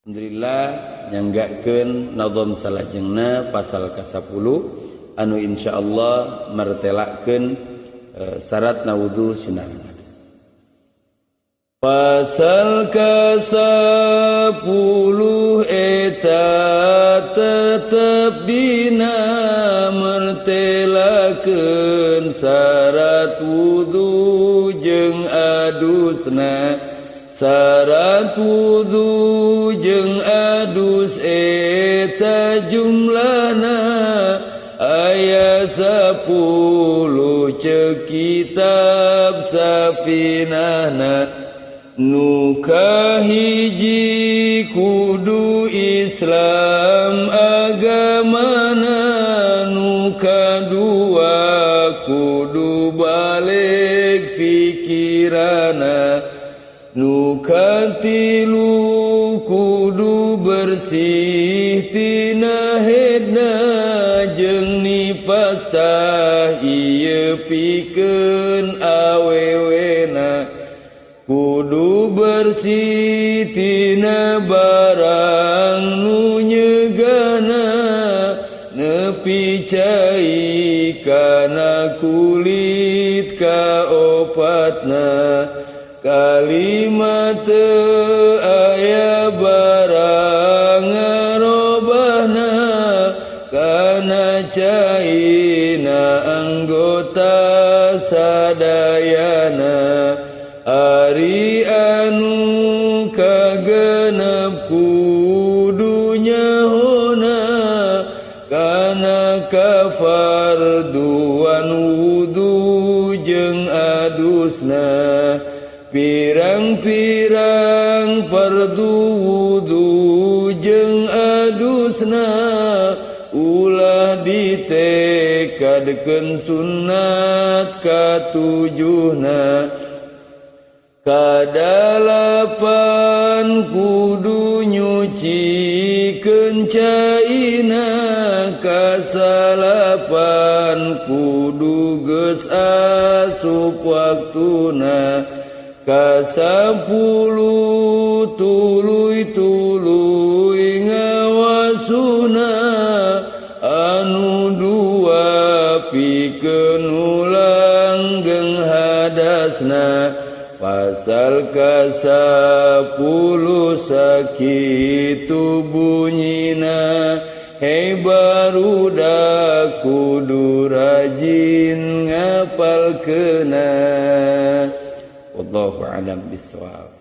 Alhamdulillah nyanggakeun nazam salajengna pasal ka-10 anu insyaallah martelakeun syaratna wudu sinareng hadis. Pasal ka-10 eta tetep dina mertelakeun syarat wudu jeung adusna. Syarat wudu jeung adus eta jumlahna aya 10 ceuk kitab safinahna. Nu kahiji kudu Islam agamana, nu kadua kudu balik fikirana, nu katilu kudu bersih tina hedna jeung nifas tah ieu pikeun awewena, kudu bersih tina barang nu nyegana nepi cai kana kulit kaopatna. Kalimat teu aya barang ngarobahna kana caina anggota sadayana. Ari anu kagenep kudu nyahona kana kafarduan wudu jeung adusna. Pirang-pirang fardu wudu jeung adusna ulah ditekadkeun sunat katujuhna. Kadalapan kudu nyucikeun caina, kasalapan kudu geus asup waktuna, kasapuluh tuluy-tuluy ngawasuna anu dua pikeun langgeng hadasna. Pasal ka-10 sakitu bunyina, hei barudak kudu rajin ngapalkeuna. Wallahu a'lam bissawab.